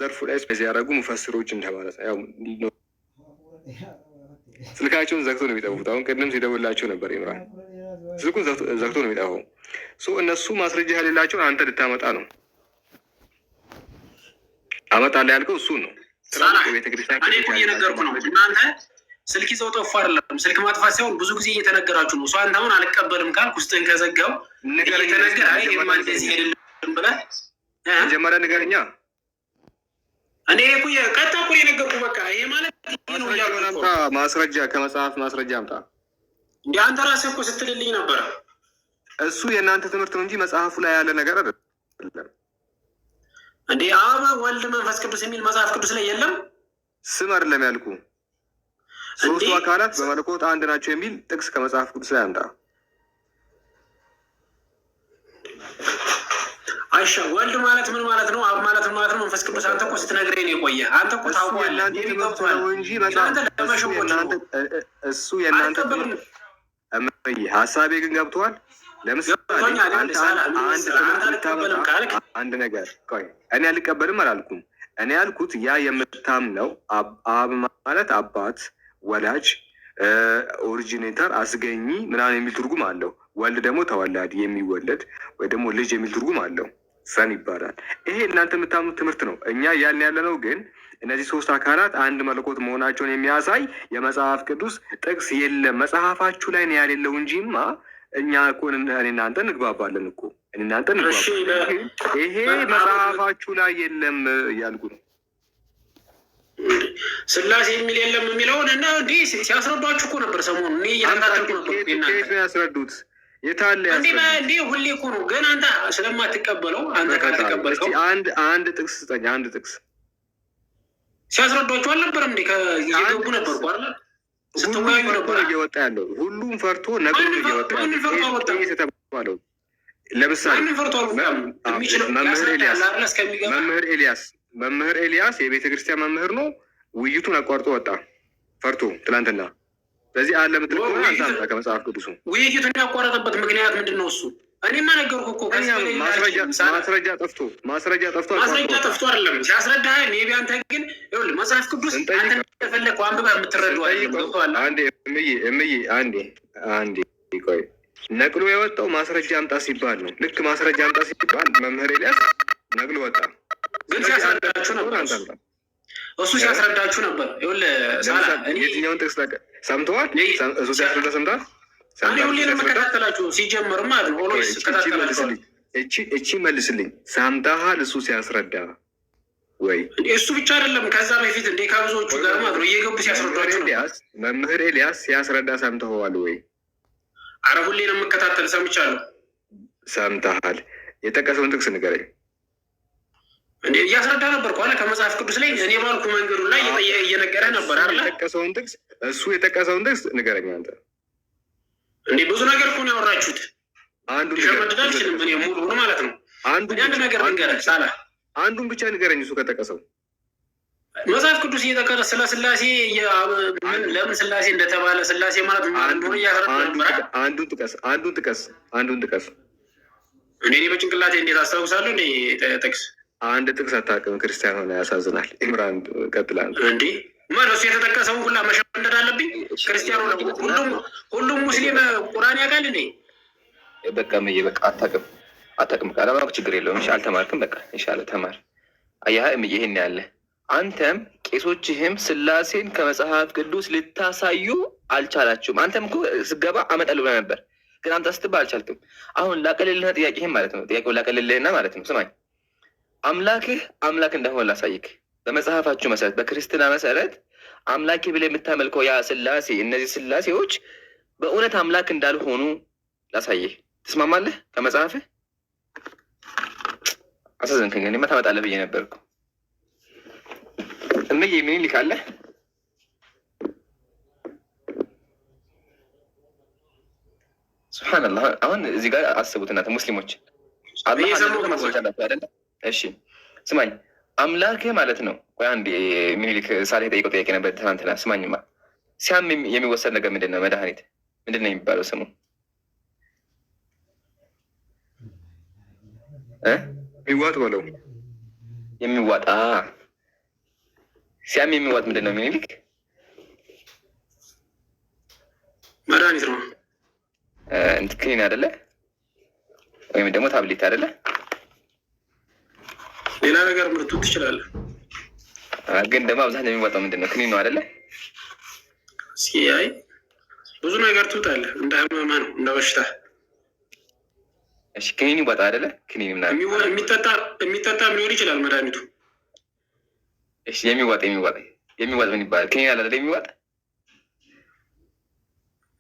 ዘርፉ ላይ space ያደረጉ ሙፈስሮች እንደማለት ነው። ያው ስልካቸውን ዘግቶ ነው የሚጠፉት። አሁን ቅድም ሲደውላቸው ነበር ኢምራን፣ ስልኩን ዘግቶ ነው የሚጠፋው። So እነሱ ማስረጃ የሌላቸውን አንተ ልታመጣ ነው። አመጣለሁ ያልከው እሱን ነው። ቤተክርስቲያን እኔ እኮ እየነገርኩ ነው። እናንተ ስልክ ይዘው ጠፉ አይደለም። ስልክ ማጥፋት ሳይሆን ብዙ ጊዜ እየተነገራችሁ ነው። እሱ አንተ አሁን አልቀበልም ካልክ ውስጥህን ከዘጋው እየተነገር አይ ይሄማ እንደዚህ አይደለም ብለህ መጀመሪያ ንገረኛ። እኔ እኮ ቀጥታ እኮ የነገርኩህ፣ በቃ ይሄ ማለት ይሄ ነው እያልኩህ እኮ ነው። ማስረጃ ከመጽሐፍ ማስረጃ አምጣ። እንደ አንተ ራስህ እኮ ስትልልኝ ነበረ። እሱ የእናንተ ትምህርት ነው እንጂ መጽሐፉ ላይ ያለ ነገር አይደለም። እንዴ አብ ወልድ መንፈስ ቅዱስ የሚል መጽሐፍ ቅዱስ ላይ የለም? ስም አይደለም ያልኩ፣ ሶስቱ አካላት በመለኮት አንድ ናቸው የሚል ጥቅስ ከመጽሐፍ ቅዱስ ላይ አምጣ። አይሻ ወልድ ማለት ምን ማለት ነው? አብ ማለት ምን ማለት ነው? መንፈስ ቅዱስ አንተ እኮ ስትነግረኝ ነው የቆየ። አንተ እኮ እሱ ታውቀዋለህ። የእናንተ እኔ ትምህርት ገብቶሃል። ነው እንጂ አንተ ለመሸወድ ነው። እሱ የእናንተ አልቀበልም። ትምህርት እመዬ፣ ሀሳቤ ግን ገብቶሃል። ለምሳሌ ገብቶኛል። አንተ አንድ አንተ ትምህርት አልቀበልም ብታመጣ ካልክ አንድ ነገር ቆይ፣ እኔ አልቀበልም አላልኩም። እኔ ያልኩት ያ የምታምነው አብ ማለት አባት፣ ወላጅ፣ originator፣ አስገኚ ምናምን የሚል ትርጉም አለው። ወልድ ደግሞ ተወላዲ፣ የሚወለድ ወይ ደግሞ ልጅ የሚል ትርጉም አለው። Son ይባላል። ይሄ እናንተ የምታምኑት ትምህርት ነው። እኛ እያልን ያለ ነው ግን እነዚህ ሶስት አካላት አንድ መለኮት መሆናቸውን የሚያሳይ የመጽሐፍ ቅዱስ ጥቅስ የለም። መጽሐፋችሁ ላይ ነው ያሌለው እንጂማ እኛ እኮ እኔ እናንተ እንግባባለን እኮ፣ እኔ እናንተ እንግባባለን። ግን ይሄ መጽሐፋችሁ ላይ የለም እያልኩ ነው። ስላሴ የሚል የለም የሚለውን እና እንዲህ ሲያስረዷችሁ እኮ ነበር ሰሞኑን። እኔ እየተከታተልኩ ነበር እኮ የእናንተ ከየት ነው ያስረዱት? የታለ እንዲህ ያስረዱት? እንዲህ ሁሌ እኮ ነው። ግን አንተ ስለማትቀበለው አንተ እስቲ ካልተቀበልከው አንድ ጥቅስ ስጠኝ። አንድ ጥቅስ። ሲያስረዷችሁ አልነበረም እንዴ? እየገቡ ነበር እኮ አይደል? ሁሉም ስትወያዩ ፈርቶ ነበር። ነው እየወጣ ያለው። ሁሉም ፈርቶ ነቅሎ ነው እየወጣ ማንን ያለው። ፈርቶ አልወጣም? ቄስ የተባለው ለምሳሌ ማንን ፈርቶ አልወጣም? የሚችለው መምህር ያስረዳል ኤልያስ አይደል? እስከሚገባ መምህር ኤልያስ የቤተ ክርስቲያን መምህር ነው። ውይይቱን አቋርጦ ወጣ ፈርቶ ትናንትና። ስለዚህ አለ ምትል ከሆነ አንተ አምጣ ከመጽሐፍ ቅዱሱ። ውይይቱን ያቋረጠበት ምክንያት ምንድን ነው? እሱ እኔማ ነገርኩህ እኮ ከዚህ በላይ ማስረጃ አልችልም። ሳላ ማስረጃ ጠፍቶ ማስረጃ ጠፍቶ ማስረጃ አቋርጦ ወጣ። ጠፍቶ አይደለም ሲያስረዳህ። Maybe አንተ ግን ይኸውልህ መጽሐፍ ቅዱስ አንተ ስንጠይቀው እንደፈለግከው አንብበህ የምትረዳው አይደለም። ስንጠይቀው ገብቶሃል? አንዴ እምዬ እምዬ አንዴ አንዴ ቆይ፣ ነቅሎ የወጣው ማስረጃ አምጣ ሲባል ነው። ልክ ማስረጃ አምጣ ሲባል መምህር ኤልያስ ነቅሎ ወጣ። ግን ስለዚህ አንተ ሲያስረዳችሁ ከሆነ ነበር አንተ እሱ አምጣ። እሱ ሲያስረዳችሁ ነበር። ይኸውልህ ሳላ ለምሳሌ እኔ የትኛውን ጥቅስ ሰምተዋል? እሱ ሲያስረዳ ሰምተዋል? እኔ ሰምተሃል? ሁሌ እሱ ነው ሲያስረዳ የምከታተላችሁ ሲጀምር ማለት ነው። Always እቺ እከታተላችኋለሁ። መልስልኝ፣ እቺ መልስልኝ። ሰምተሃል? እሱ ሲያስረዳ ወይ? እሱ ብቻ አይደለም፣ ከዛ በፊት እንዴ ከብዙዎቹ ጋር ማለት ነው እየገቡ መምህር ሲያስረዷችሁ ነበር። ኤልያስ መምህር ኤልያስ ሲያስረዳ ሰምተኸዋል ወይ? አረ ሁሌ ነው የምከታተል፣ ሰምቻለሁ። ሰምተሃል? የጠቀሰውን ጥቅስ ንገረኝ። እንዴ እያስረዳ ነበር እኮ አለ ከመጽሐፍ ቅዱስ ላይ እኔ ባልኩ መንገዱ ላይ እየነገረህ ነበር እሱ አይደለ? የጠቀሰውን ጥቅስ እሱ የጠቀሰውን ጥቅስ ንገረኝ አንተ። እንዴ ብዙ ነገር እኮ ነው ያወራችሁት። አንዱን ንገረኝ። ሸመድድ እሱ አልችልም እኔ የጠቀሰውን ሙሉውን ማለት ነው። አንዱን እኔ አንድ ብቻ ነገር አንዱን ልንገርህ ብቻ ሳላ አንዱን ብቻ ንገረኝ። እሱ ከጠቀሰው መጽሐፍ ቅዱስ እየጠቀሰ ስለ ስላሴ ምን ለምን ስላሴ እንደተባለ፣ ስላሴ ማለት ምን ማለት እንደሆነ እያስረዳ አንዱን ነበር። አንዱን ጥቀስ፣ አንዱን ጥቀስ፣ አንዱን ጥቀስ። እንዴ እኔ በጭንቅላቴ እንዴት አስታውሳለሁ? እንዴ ጥቅስ አንድ ጥቅስ አታውቅም ክርስቲያን ሆነ፣ ያሳዝናል። ኢምራን ቀጥላ። እንዴ ማን እሱ የተጠቀሰውን ሁላ መሸምደድ አለብኝ? ክርስቲያኑ ሁሉም ሙስሊም ቁርአን ያውቃል እንዴ? በቃ ምዬ በቃ አታውቅም፣ አታውቅም። ካለማወቅ ችግር የለውም። እሺ አልተማርክም፣ በቃ ኢንሻላህ ተማር። አየህ እምዬ ይሄን ያለ አንተም ቄሶችህም ስላሴን ከመጽሐፍ ቅዱስ ልታሳዩ አልቻላችሁም። አንተም እኮ ስገባ አመጣለሁ ብለህ ነበር፣ ግን አምጣ ስትባል አልቻልክም። አሁን ላቀልልህና ጥያቄህም ማለት ነው፣ ጥያቄውን ላቀልልህና ማለት ነው። ስማኝ፣ አምላክህ አምላክ እንደሆነ ላሳይክ። በመጽሐፋችሁ መሰረት፣ በክርስትና መሰረት አምላኬ ብለህ የምታመልከው ያ ስላሴ፣ እነዚህ ስላሴዎች በእውነት አምላክ እንዳልሆኑ ላሳይህ። ትስማማለህ? ከመጽሐፍህ አሳዘንከኝ። እኔማ ታመጣለህ ብዬ ነበርኩ። እምዬ ምኒልክ አለ? ሱብሓነላህ። አሁን እዚህ ጋር አስቡት እናንተ ሙስሊሞች፣ አላህ እየሰማሁ ነው። ማስረጃ አላችሁ አይደለ? እሺ ስማኝ፣ አምላክህ ማለት ነው። ቆይ አንድ ምኒልክ ሳሌህ የጠየቀው ጥያቄ ነበር ትናንትና። ስማኝማ፣ ሲያም የሚወሰድ ነገር ምንድን ነው? መድኃኒት ምንድን ነው የሚባለው ስሙ? የሚዋጥ በለው። የሚዋጣ። ሲያም የሚዋጥ ምንድን ነው? ሚኒሊክ መድኃኒት ነው። ክኒን አይደለ? ወይም ደግሞ ታብሌት አይደለ? ሌላ ነገር ምርቱ ትችላለህ። ግን ደግሞ አብዛኛው የሚዋጣው ምንድን ነው? ክኒን ነው አይደለ? ሲያይ ብዙ ነገር ትውጣለህ። እንደ ህመምህ ነው፣ እንደ በሽታ። እሺ ክኒን ይዋጣ አይደለ? ክኒን ምናምን የሚጠጣም ሊሆን ይችላል መድኃኒቱ። እሺ የሚዋጥ የሚዋጥ የሚዋጥ ምን ይባላል? ክኒን አለ አይደለ? የሚዋጥ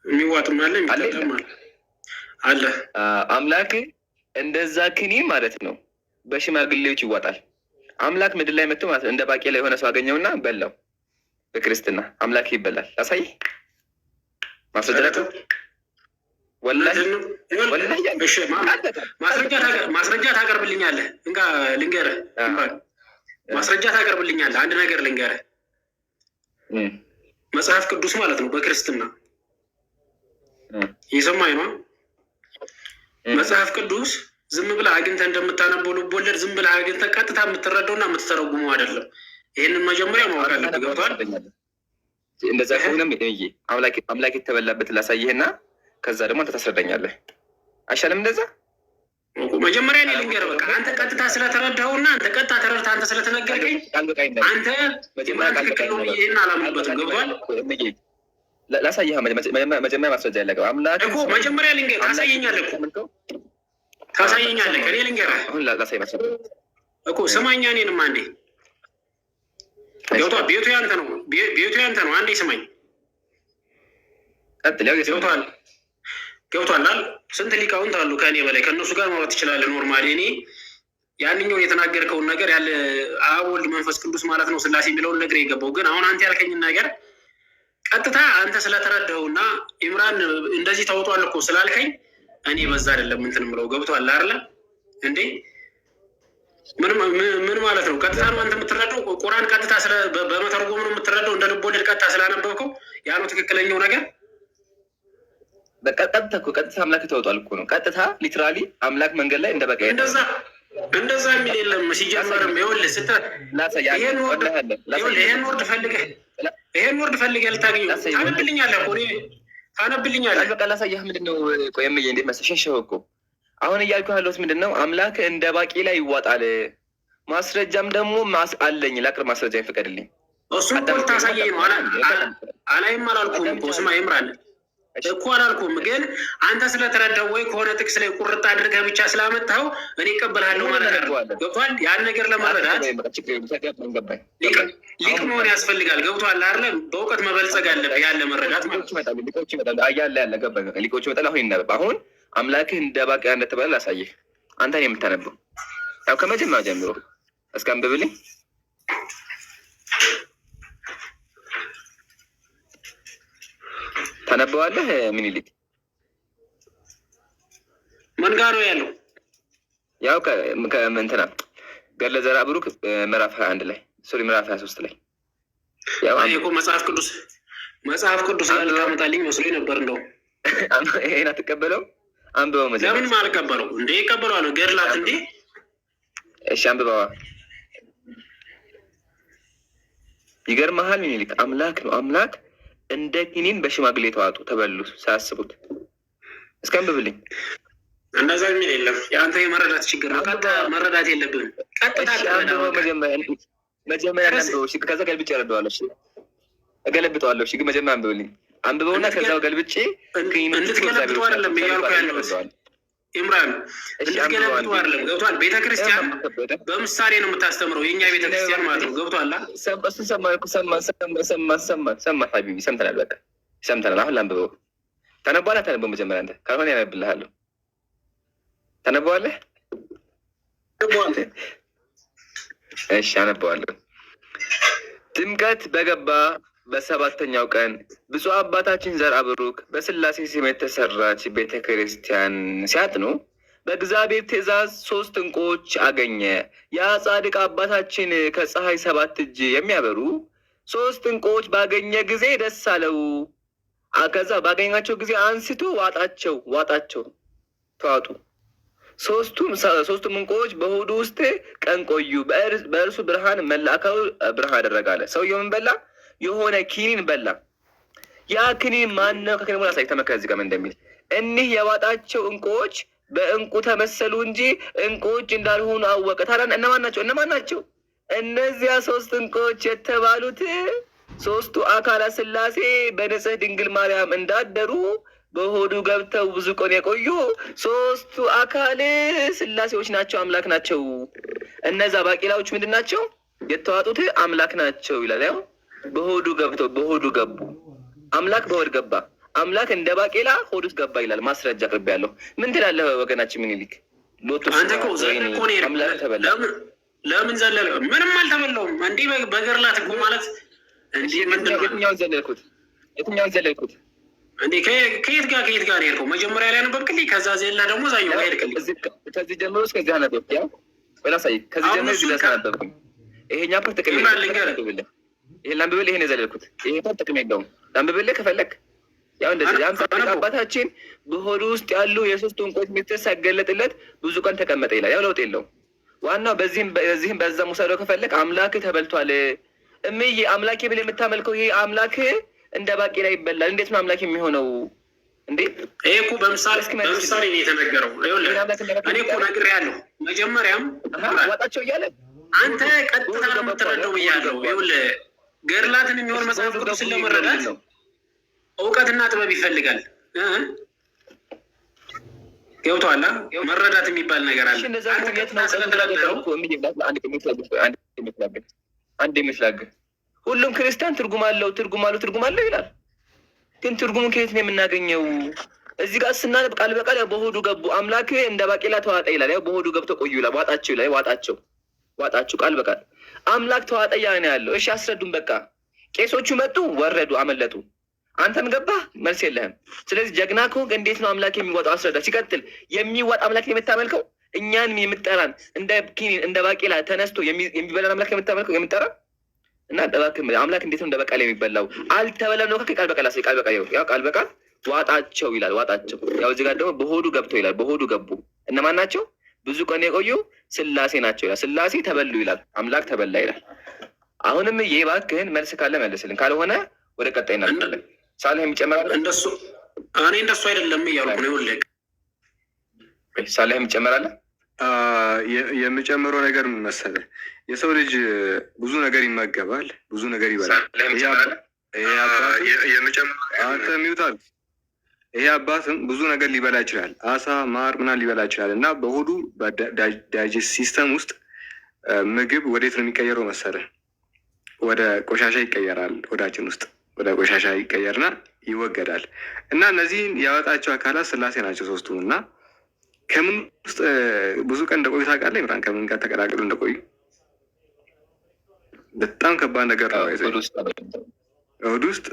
የሚዋጥም አለ የሚጠጣም አለ አለ። አምላክ እንደዛ ክኒን ማለት ነው በሽማግሌዎች ይዋጣል። አምላክ ምድር ላይ መጥቶ ማለት ነው እንደ ባቄላ የሆነ ሰው አገኘውና በላው። በክርስትና አምላክ ይበላል። ላሳይ ማስረጃ ወላሂ ማስረጃ ታቀርብልኛለህ? እንካ ልንገርህ፣ ማስረጃ ታቀርብልኛለህ። አንድ ነገር ልንገርህ፣ መጽሐፍ ቅዱስ ማለት ነው በክርስትና እየሰማኸኝ ነው? መጽሐፍ ቅዱስ ዝም ብለህ አግኝተህ እንደምታነበው ልቦለድ ዝም ብለህ አግኝተህ ቀጥታ የምትረዳውና የምትተረጉመው አይደለም። ይህንን መጀመሪያ ማወቅ አለብህ። ገብቶሃል? እንደዛ ከሆነም አምላክ የተበላበት ላሳይህና ከዛ ደግሞ አንተ ታስረዳኛለህ። አይሻልም? እንደዛ መጀመሪያ እኔ ልንገርህ። በቃ አንተ ቀጥታ ስለተረዳኸውና አንተ ቀጥታ ተረድተህ አንተ ስለተነገርከኝ አንተ ትክክል ነው ይህን አላምንበትም። ገብቶሃል? ላሳይህ መጀመሪያ ማስረጃ ያለቀው አምላክ እኮ መጀመሪያ ልንገርህ። ታሳየኛለህ እኮ ታሳየኛለህ። እኔ ልንገርህ እኮ ስማኛ፣ እኔንም አንዴ ገብቶሃል? ቤቱ ያንተ ነው፣ ቤቱ ያንተ ነው። አንዴ ስማኝ። ገብቶሃል? ገብቶሃል? ስንት ሊቃውንት አሉ ከእኔ በላይ፣ ከእነሱ ጋር ማውራት ትችላለህ። Normally እኔ ያንኛውን የተናገርከውን ነገር ያለ አብ ወልድ መንፈስ ቅዱስ ማለት ነው ስላሴ የሚለውን ነገር የገባው ግን አሁን አንተ ያልከኝን ነገር ቀጥታ አንተ ስለተረዳኸውና ኢምራን እንደዚህ ተውጧል እኮ ስላልከኝ እኔ በዛ አይደለም እንትን የምለው። ገብቶሃል አይደለ እንዴ? ምን ማለት ነው? ቀጥታ ነው አንተ የምትረዳው? ቁርአን ቀጥታ በመተርጎም ነው የምትረዳው? እንደ ልብ ወለድ ቀጥታ ስላነበብከው ያ ነው ትክክለኛው ነገር? ቀጥታ እኮ ቀጥታ አምላክ ተውጧል እኮ ነው። ቀጥታ literally አምላክ መንገድ ላይ እንደ በቃ እንደዛ የሚል የለም። ሲጀመርም ይኸውልህ ይሄን word ፈልገህ ይሄን word ፈልገህ ልታገኘው ታነብልኛለህ እኮ ታነብልኛለህ። በቃ ላሳየህ። ምንድን ነው ቆይ እምዬ፣ እንዴት መሰለህ ሸሸኸው እኮ አሁን እያልኩ ያለሁት ምንድን ነው አምላክ እንደ ባቄላ ይዋጣል። ማስረጃም ደግሞ አለኝ ላቅርብ። ማስረጃ ይፈቀድልኝ። እሱን እኮ ልታሳየኝ ነው። አላይም አላልኩም እኮ ስማ ይምራል እኮ አላልኩም፣ ግን አንተ ስለተረዳው ወይ ከሆነ ጥቅስ ላይ ቁርጥ አድርገህ ብቻ ስላመጣኸው እኔ እቀበልሃለሁ ማለት አይደለም። ገብቶሃል? ያን ነገር ለመረዳት ሊቅ መሆን ያስፈልጋል። ገብቶሃል አይደለ? በእውቀት መበልጸግ አለብህ። ያን ለመረዳት ማለት ነው። ሊቆች ይመጣሉ። ያለ ያለ ገባኝ። ሊቆች ይመጣሉ። አሁን ይነበብ። አሁን አምላክህ እንደ ባቄላ እንደተባለ ላሳይህ። አንተን የምታነበው ያው ከመጀመሪያው ጀምሮ እስከ አንብብልኝ። ታነበዋለህ? ምኒልክ ምን ጋር ነው ያለው? ያው ከእንትና ገድለ ዘርአ ብሩክ ምዕራፍ 21 ላይ sorry ምዕራፍ 23 ላይ ያው እኮ መጽሐፍ ቅዱስ መጽሐፍ ቅዱስ ላይ ልታመጣልኝ መስሎኝ ነበር። እንደውም ይሄን አትቀበለው? አንብበው። መጀመሪያ ለምን አልቀበለው እንዴ? ይቀበለዋለሁ። ገድላት እንዴ? እሺ አንብበዋ። ይገርመሃል ምኒልክ አምላክ ነው አምላክ እንደ ኪኒን በሽማግሌ ተዋጡ ተበሉ ሳያስቡት። እስኪ አንብብልኝ። እንደዛ የሚል የለም። የአንተ የመረዳት ችግር ነው። ቀጥታ መረዳት የለብህም። ቀጥታ መጀመሪያ አንብበው፣ ከዛ ገልብጬ እረዳዋለሁ። እገለብጠዋለሁ። እሺ ግን መጀመሪያ አንብብልኝ። አንብበውና ከዛው ገልብጬ እንድትገለብጠው አይደለም እያልኩ ያለሁት ኢምራን፣ እንድትገለብጠው አይደለም። ገብቶሃል? ቤተክርስቲያን በምሳሌ ነው የምታስተምረው፣ የእኛ ቤተክርስቲያን ማለት ነው። ገብቶሃል? እሱን ሰማን እኮ ሰማን ሰማን ሰማን ሰማን حبيبي ሰምተናል። በቃ ሰምተናል። አሁን ላንብበው። ታነበዋለህ? አታነበው? መጀመሪያ አንተ ካልሆነ ያነብልሃለሁ። ታነበዋለህ? እሺ አነበዋለሁ። ጥምቀት በገባ በሰባተኛው ቀን ብፁዕ አባታችን ዘርአ ብሩክ በስላሴ ስም የተሰራች ቤተ ክርስቲያን ሲያጥኑ በእግዚአብሔር ትእዛዝ ሶስት ዕንቁዎች አገኘ። ያ ጻድቅ አባታችን ከፀሐይ ሰባት እጅ የሚያበሩ ሶስት ዕንቁዎች ባገኘ ጊዜ ደስ አለው። ከዛ ባገኛቸው ጊዜ አንስቶ ዋጣቸው ዋጣቸው ተዋጡ። ሶስቱም ዕንቁዎች በሆዱ ውስጥ ቀን ቆዩ፣ በእርሱ ብርሃን መላ አካሉ ብርሃን አደረገ አለ። ሰውየው ምን በላ? የሆነ ኪኒን በላ። ያ ክኒን ማን ነው? ከክኒኑ ላሳይ፣ ተመልከት እዚህ ጋር ምን እንደሚል። እኒህ የዋጣቸው ዕንቁዎች በዕንቁ ተመሰሉ እንጂ ዕንቁዎች እንዳልሆኑ አወቀ። ታዲያ እነማን ናቸው? እነማን ናቸው? እነዚያ ሶስት ዕንቁዎች የተባሉት ሶስቱ አካላት ስላሴ በንጽሕት ድንግል ማርያም እንዳደሩ በሆዱ ገብተው ብዙ ቀን የቆዩ ሶስቱ አካል ስላሴዎች ናቸው፣ አምላክ ናቸው። እነዛ ባቄላዎች ምንድን ናቸው? የተዋጡት አምላክ ናቸው ይላል። ያው በሆዱ ገብተው በሆዱ ገቡ። አምላክ በሆድ ገባ። አምላክ እንደ ባቄላ ሆድ ውስጥ ገባ ይላል። ማስረጃ አቅርቤያለሁ። ምን ትላለህ ወገናችን ምኒልክ? ሎቶ አንተ እኮ ዘለህ እኮ ነው የሄድኩት። አምላክ ተበላ። ለምን ዘለል? ምንም አልተበላውም። እንዲህ በገርላት እኮ ማለት እንዲህ ምንድን ነው? የትኛውን ዘለልኩት? የትኛውን ዘለልኩት? እንዴ ከየት ጋር ነው የሄድከው? መጀመሪያ ላይ አነበብክልኝ፣ ከዛ ዘላ ደግሞ እዛኛው ጋር ሄድክልኝ። ከዚህ ጀምሮ እስከዚህ አነበብኩ። ያው ላሳይህ። ከዚህ አሁን ጀምሮ እዚህ እሱን ድረስ አነበብኩኝ። ይሄኛው part ጥቅም ይምራል የለውም። ልንገርህ። ይሄን ላንብብልህ። ይሄን የዘለልኩት ይሄ part ጥቅም የለውም። ላንብብልህ ከፈለክ ያው እንደዚህ ያም ጻድቅ አባታችን በሆዱ ውስጥ ያሉ የሶስቱ ዕንቁዎች ምስጢር ሳይገለጥለት ብዙ ቀን ተቀመጠ ይላል። ያው ለውጥ የለውም። ዋናው በዚህም በዚህም በዛም ውሰደው ከፈለክ አምላክ ተበልቷል። እምዬ አምላኬ ብለህ የምታመልከው ይሄ አምላክ እንደ ባቄላ ይበላል። እንዴት ነው አምላክ የሚሆነው እንዴ? ይሄ እኮ በምሳሌ እስኪ መልስልኝ። በምሳሌ ነው የተነገረው። ይኸውልህ ይሄን አምላክ እንደ ባቄላ እኔ እኮ ነግሬሃለሁ። መጀመሪያም ዋጣቸው እያለ አንተ ቀጥታ ነው የምትረዳው ብያለሁ። ይኸውልህ ገድላትን የሚሆን መጽሐፍ ቅዱስን ለመረዳት እውቀትና ጥበብ ይፈልጋል። እ? ገብቶሃል? አ? መረዳት የሚባል ነገር አለ። እሺ እንደዛ አንተ ከሆነ የት ቀጥታ ነው ስለተረዳኸው አንድ የሚስላግህ ሁሉም ክርስቲያን ትርጉም አለው ትርጉም አለው ትርጉም አለው ይላል። ግን ትርጉሙን ከየት ነው የምናገኘው? እዚህ ጋር ስናነብ ቃል በቃል ያው በሆዱ ገቡ አምላክ እንደ ባቄላ ተዋጠ ይላል። ያው በሆዱ ገብተው ቆዩ ይላል። ዋጣቸው ይላል። ዋጣቸው ዋጣቸው ቃል በቃል አምላክ ተዋጠ እያለ ነው ያለው። እሺ አስረዱን። በቃ ቄሶቹ መጡ፣ ወረዱ፣ አመለጡ። አንተም ገባህ፣ መልስ የለህም። ስለዚህ ጀግና ከሆንክ እንዴት ነው አምላክ የሚዋጣው? አስረዳ። ሲቀጥል የሚዋጥ አምላክ የምታመልከው እኛን የምጠራን እንደ ኪኒን እንደ ባቄላ ተነስቶ የሚበላን አምላክ የምታመልከው የምጠራ እና እባክህ አምላክ እንዴት ነው እንደ በቃል የሚበላው? አልተበላም ነው ቃል በቃል አሳይ። ቃል በቃል ያው ቃል በቃል ዋጣቸው ይላል። ዋጣቸው ያው እዚህ ጋር ደግሞ በሆዱ ገብተው ይላል። በሆዱ ገቡ እነማን ናቸው? ብዙ ቀን የቆዩ ስላሴ ናቸው ይላል። ስላሴ ተበሉ ይላል። አምላክ ተበላ ይላል። አሁንም ይሄ እባክህን መልስ ካለ መልስልን፣ ካልሆነ ወደ ቀጣይ እናልፋለን። ሳልህ የሚጨመር እንደሱ እኔ እንደሱ አይደለም እያልኩ ነው። ይኸውልህ ሳልህ የሚጨመር አለ? የምጨምረው ነገር ምን መሰለህ? የሰው ልጅ ብዙ ነገር ይመገባል፣ ብዙ ነገር ይበላል። ሳልህ የሚጨመር አለ? ይሄ አባትም አንተ mute አድርግ። ይሄ አባትም ብዙ ነገር ሊበላ ይችላል። አሳ፣ ማር ምናምን ሊበላ ይችላል። እና በሆዱ digest system ውስጥ ምግብ ወዴት ነው የሚቀየረው መሰለህ? ወደ ቆሻሻ ይቀየራል። ሆዳችን ውስጥ ወደ ቆሻሻ ይቀየርና ይወገዳል። እና እነዚህን ያወጣቸው አካላት ስላሴ ናቸው ሶስቱም። እና ከምን ውስጥ ብዙ ቀን እንደቆዩ ታውቃለህ ኢምራን? ከምን ጋር ተቀላቅሎ እንደቆዩ በጣም ከባድ ነገር ነው። ሆድ ውስጥ ሆድ ውስጥ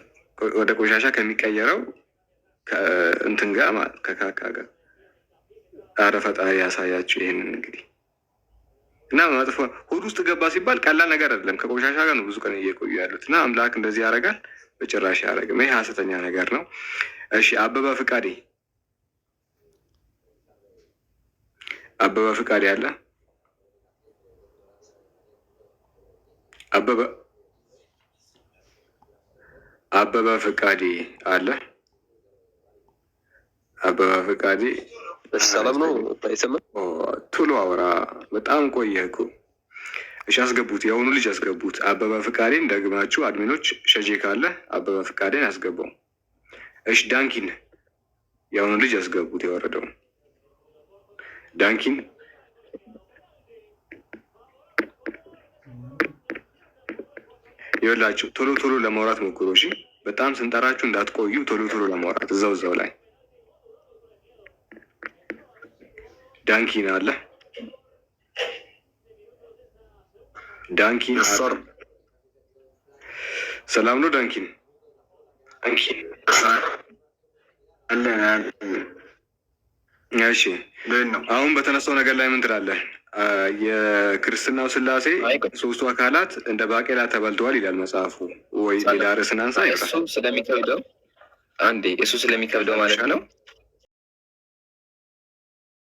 ወደ ቆሻሻ ከሚቀየረው እንትን ጋር ማለት ከካካ ጋር። አረ ፈጣሪ ያሳያችሁ ይሄንን እንግዲህ። እና መጥፎ ሆድ ውስጥ ገባ ሲባል ቀላል ነገር አይደለም። ከቆሻሻ ጋር ነው ብዙ ቀን እየቆዩ ያሉት። እና አምላክ እንደዚህ ያደርጋል? በጭራሽ አያደርግም። ይህ ሀሰተኛ ነገር ነው። እሺ አበበ ፍቃዴ፣ አበበ ፍቃዴ አለ? አበበ አበበ ፍቃዴ አለ? አበበ ፍቃዴ። ሰላም ነው አይሰማም? ቶሎ አውራ፣ በጣም ቆየህ እኮ። እሺ አስገቡት፣ የአሁኑ ልጅ አስገቡት። አበበ ፍቃዴን ደግማችሁ admin ኦች ሸጄ ካለ አበበ ፍቃዴን አስገባው። እሺ ዳንኪን፣ የአሁኑ ልጅ አስገቡት፣ የወረደው ዳንኪን። ይኸውላችሁ ቶሎ ቶሎ ለማውራት ሞክሩ። እሺ በጣም ስንጠራችሁ እንዳትቆዩ፣ ቶሎ ቶሎ ለማውራት እዛው እዛው ላይ። ዳንኪን አለ? ዳንኪን አለ? ሰላም ነው ዳንኪን? አለን። እሺ ነው። አሁን በተነሳው ነገር ላይ ምን ትላለህ? የክርስትናው ስላሴ ሶስቱ አካላት እንደ ባቄላ ተበልተዋል ይላል መጽሐፉ። ወይ ሌላ ርዕስ እናንሳ? እሱ ስለሚከብደው አንዴ እሱ ስለሚከብደው ማለት ነው።